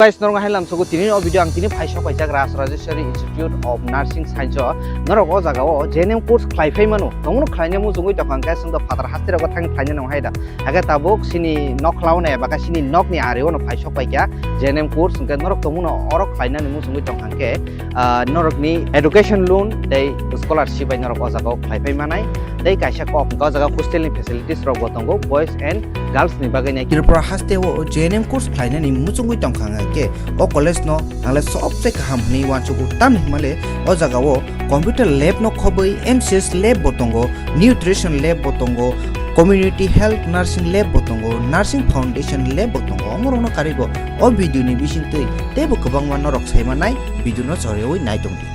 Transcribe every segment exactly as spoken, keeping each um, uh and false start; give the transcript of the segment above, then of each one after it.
Guys, norok hai lamsogo tini o video ang tini phai sok paijak Raj Rajeshwari Institute of Nursing Science o. Norok o jaga o J N M course khlai phai mano. Tongmano khlaina muchungwi tongkha hwnkhe chwng to phatar haste rogo thangwi khlaina nang hai da. Hakhe tabuk chini nokhlao ne baka chini nokni ari o no phai sok paikha J N M course hwnkhe norok tongmano oro khlainani muchungwi tongkha hwnkhe, ah, norokni education loan tei scholarship bai norok o jaga o khlai phai manai. Tei kaisa kok hwnkhe o jaga hostel ni facilities rok bo tongo, boys and girls ni bagwi nai. Tripura haste o J N M course khlainani muchungwi tongkha hwnkhe o college no ang le sobse kaham hwnwi uansugo, tamni hwnmale o jaga o computer lab no khobwi M C S lab bo tongo, nutrition lab bo tongo, community health nursing lab bo tongo, nursing foundation lab bo tongo. Omorokno karwi bo o video ni bisingtwi teibo kwbangma norok saimanai, video no choriwi nai tongdi.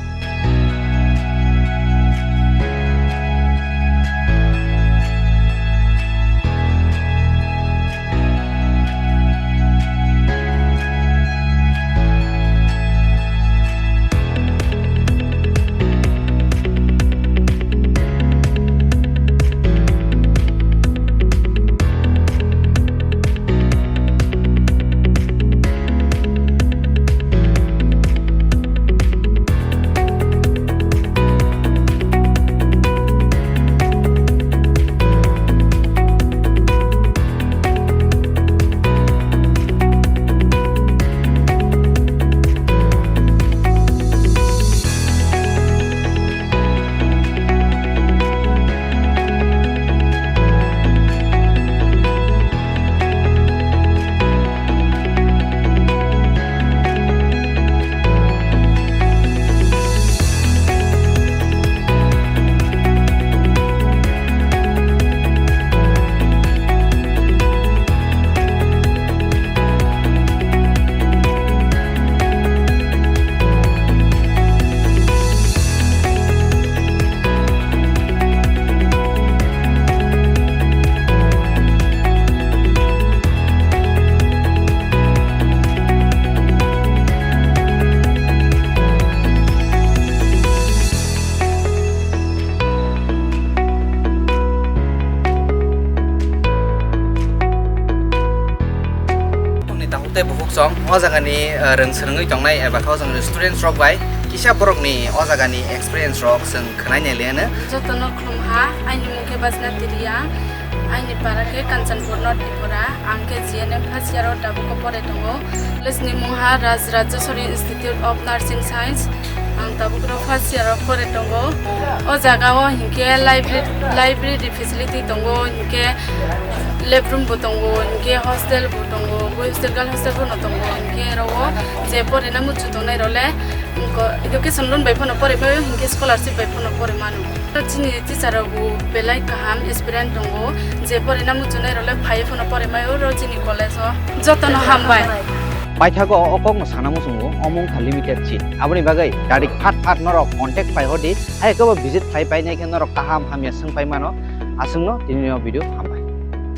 Ni tabuk tei bukhuk song o jagani, eh, rwng swrwngwi tongnai eba khe o jagani students rok bai kisa borokni o jagani experience rok chwng khwnai nai liya no. Jotono khulumha, aini mung khe Bajna Tiriya, aini para khe Kanchanpur North Tripura, ang khe G N M first year o tabuk o pore tongo. College ni mungha Raj Rajeshwari Institute of Nursing Science, ang tabuk ro first year o pore tongo. O jaga o hinkhe library, library facility tongo, hinkhe lab room bo tongo, hinkhe hostel bo tongo, boys hostel, girls hostel bono tongo, hinkhe aro o je porina muchung tongnai rok le, education loan bai phano pore mano, hinkhe scholarship bai phano pore mano. Chini teacher rok bo belai kaham experience tongo, je porina muchungnai rok le phai phano pore mai oro chini college o. Jotono hambai. Paithago o kokno sana muchungo, omo wngkha limited seat. Aboni bagwi direct phat phat norok contact pai hodi, hai kebo visit khai pai nai khe norok kaham hamya swng pai mano. Aswkno tini o video hambai.